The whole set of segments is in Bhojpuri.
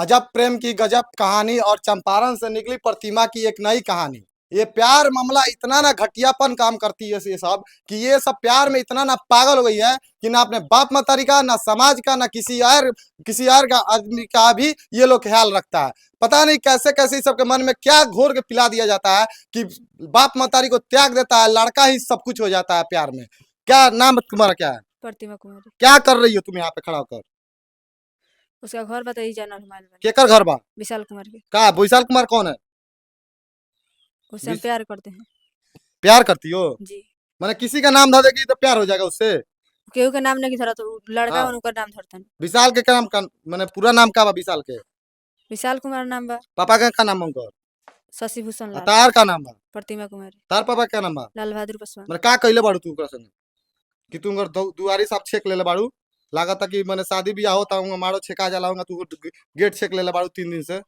अजब प्रेम की गजब कहानी और चंपारण से निकली प्रतिमा की एक नई कहानी। ये प्यार मामला इतना ना घटियापन काम करती है ये सब कि ये सब प्यार में इतना ना पागल हो गई है कि ना अपने बाप मतारी का, ना समाज का, ना किसी और का आदमी का भी ये लोग ख्याल रखता है। पता नहीं कैसे कैसे इस सबके मन में क्या घोर के पिला दिया जाता है कि बाप मतारी को त्याग देता है, लड़का ही सब कुछ हो जाता है प्यार में। क्या नाम तुम्हारा क्या है? प्रतिमा कुमारी। क्या कर रही हो तुम यहाँ पे खड़ा होकर? उसका घर बताइए जाना हमारे वाले। केकर घर बा? विशाल कुमार के। का विशाल कुमार कौन है? उससे हम प्यार करते हैं। प्यार करती हो? जी। मैंने किसी का नाम धर देगी तो प्यार हो जाएगा उससे? केहू के नाम नहीं धरा तो उ लड़का उनका नाम धरतन। विशाल के नाम का मैंने पूरा नाम का बा विशाल के? विशाल कुमार नाम बा। पापा का नाम उनकर? शशि भूषण लाल। तार का नाम बा? प्रतिमा कुमारी। तार पापा का नाम बा? लाल बहादुर पासवान। मैंने का कइले बाड़ू तू ओकरा संगे कि तू उनकर दुआरी साहब छेक लेले बाड़ू? लागता कि मैंने शादी ब्याह होता हूँ मारो छेका जाला होगा, तू गेट छेक लेले बाड़ू 3 दिन से।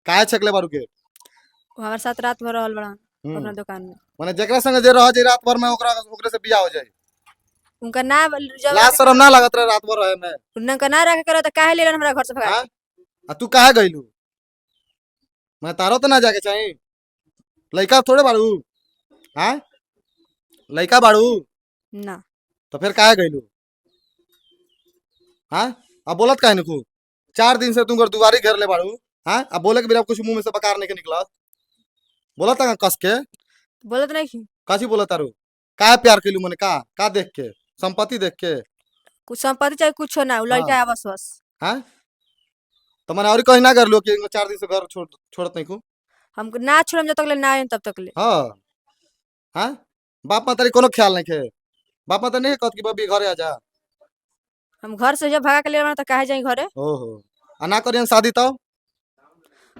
काहे छेकले बाड़ू गेट? वो हमारे साथ रात भर रहल बड़न अपना दुकान में। माने जेकरा संगे जे रह जे रात भर में ओकरा ओकरे से बियाह हो जाए? उनका ना जब लाज शरम ना लागत रहे रात भर रहे में? उनका ना रखे करे तो काहे लेलन हमरा घर से भगा? हाँ? आ तू काहे गइलू? मैं तारो तो ना जाके चाही, लइका थोड़े बाड़ू? हाँ लइका बाड़ू? ना। तो फिर काहे गइलू? हाँ अब बोलत काहे निकू? 4 दिन से तुम दुआरी घेर ले बाड़ू। हाँ अब बोले के बिना कुछ मुंह में से बकार नहीं के निकलत, बोलत का कस के? बोलत नहीं की। काची बोलत तारू? काहे प्यार कइलू? मने का का देख के? संपत्ति देख के? कुछ संपत्ति चाहे कुछ ना, उ लड़का आवस बस। हाँ तो मने और कहीं ना कर लो कि 4 दिन से घर छोड़त नहीं को? हम ना छोड़म जब तक ले ना आएम तब तक ले। हाँ हाँ बाप मातारी कोनो ख्याल नहीं खे? बाप माता नहीं कहत कि बबी घरे आ जा? हम घर से जब भगा के ले तो काहे जाई घरे? ओहो आ ना करियन शादी तो?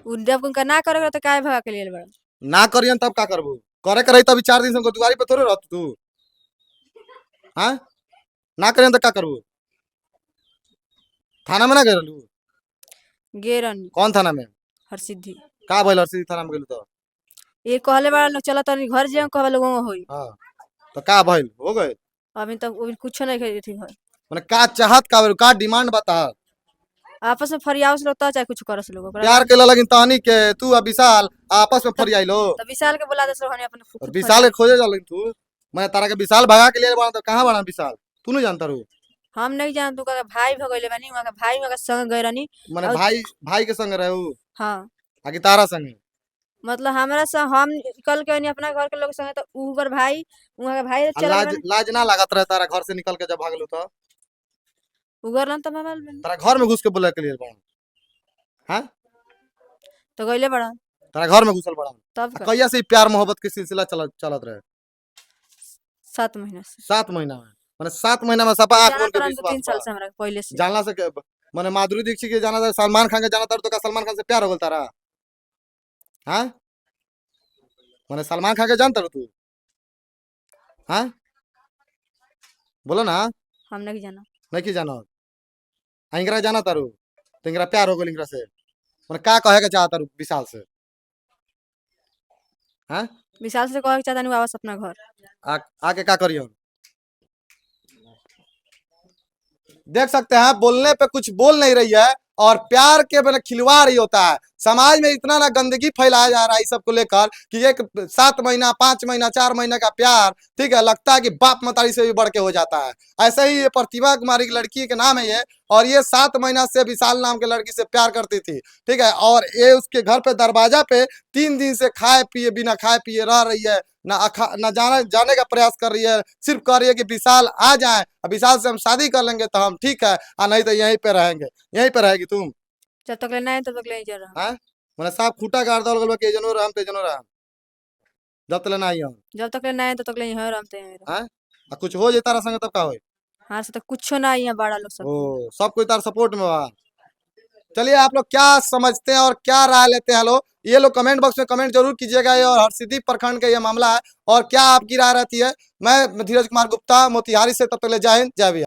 उ जब उनका ना करे तो काहे भगा के ले बड़न? ना करियन तब का करबू? करे करे तब 4 दिन से उनको दुआरी पे थोड़े रहत तू। हाँ ना करियन तो का करबू? थाना में ना गए रहलू? गेरन। कौन थाना में? हरसिद्धि। का भइल हरसिद्धि थाना में गेलू तो? ये कहले बड़ा लोग चला तनी घर जाऊं कहले लोग होई। हाँ तो का भइल हो गए? अभी तक अभी कुछ नहीं खेली थी घर। माने का चाहत का भइल, का डिमांड बता? आपस में फरियावस लोग तो चाहे कुछ करस लोग ओकरा। प्यार के लगिन तहनी के तू आ विशाल आपस में फरियाइलो। तो विशाल के बुला देस लोग अपन और विशाल के खोजे जा लगिन तू? मैं तारा के विशाल भगा के लिए बना तो कहां बना विशाल तू नहीं जानता रू? हम नहीं जानत, तू का भाई भगइले बानी, वहां का भाई वहां का संग गए रहनी। माने भाई भाई के संग रहू? हां। आगे तारा संग? मतलब हमरा से हम निकल के अपना घर के लोग संग तो उगर भाई वहां का भाई चला। लाज लाज ना लागत रहे तारा घर से निकल के जब भागलू तो? उगर लन त मोबाइल में। तारा घर में घुस के बोले के लिए बड़ा। हां तो गइले बड़ा। तारा घर में घुसल बड़ा। तब कहिया से प्यार मोहब्बत के सिलसिला चलत रहे? 7 महीना से। 7 महीना में? माने 7 महीना में सपा आंख के विश्वास। 3 साल से हमरा पहले से। जानला से माने माधुरी दीक्षित के जाना था, सलमान खान के जाना था, तो का सलमान खान से प्यार हो गेल तारा? हां माने सलमान खान के जानता तू? हां बोलो ना। हम नहीं जाना। नहीं की जाना? इंगरा जाना तारू तो इंगरा प्यार हो गेल इंगरा से। माने का कहे के चाहता रू विशाल से? हां विशाल से कहे के चाहता नहीं आवास अपना घर आके का करियो? देख सकते हैं बोलने पे कुछ बोल नहीं रही है और प्यार के मैंने खिलवाड़ ही होता है। समाज में इतना ना गंदगी फैलाया जा रहा है इस सबको लेकर कि एक 7 महीना 5 महीना 4 महीना का प्यार ठीक है लगता है कि बाप मतारी से भी बढ़ के हो जाता है। ऐसे ही ये प्रतिभा कुमारी की लड़की के नाम है ये, और ये 7 महीना से विशाल नाम के लड़की से प्यार करती थी ठीक है, और ये उसके घर पे दरवाजा पे 3 दिन से खाए पिए बिना खाए पिए रह रही है, ना जाने का प्रयास कर रही है, सिर्फ कह रही है कि विशाल आ जाए, विशाल से हम शादी कर लेंगे तो हम ठीक है, आ नहीं तो यहीं पे रहेंगे। यहीं पे रहेगी तुम जब तक ले ना तब तक ले जा रहा। हां माने साफ खूटा गाड़ दल गल के जनो राम ते जनो राम जब तक ले ना आई हम। जब तक ले ना आए तब तक ले यहीं राम ते यहीं। हां आ कुछ हो जे तारा संग तब का होई? हां से तो कुछ ना आई है बड़ा लोग सब। ओ सब कोई तार सपोर्ट में बा। चलिए आप लोग क्या समझते हैं और क्या राय लेते हैं लोग, ये लोग कमेंट बॉक्स में कमेंट जरूर कीजिएगा। ये और हरसिद्धि प्रखंड का ये मामला है और क्या आपकी राय रहती है। मैं धीरज कुमार गुप्ता मोतिहारी से, तब तक ले जय हिंद जय बिहार।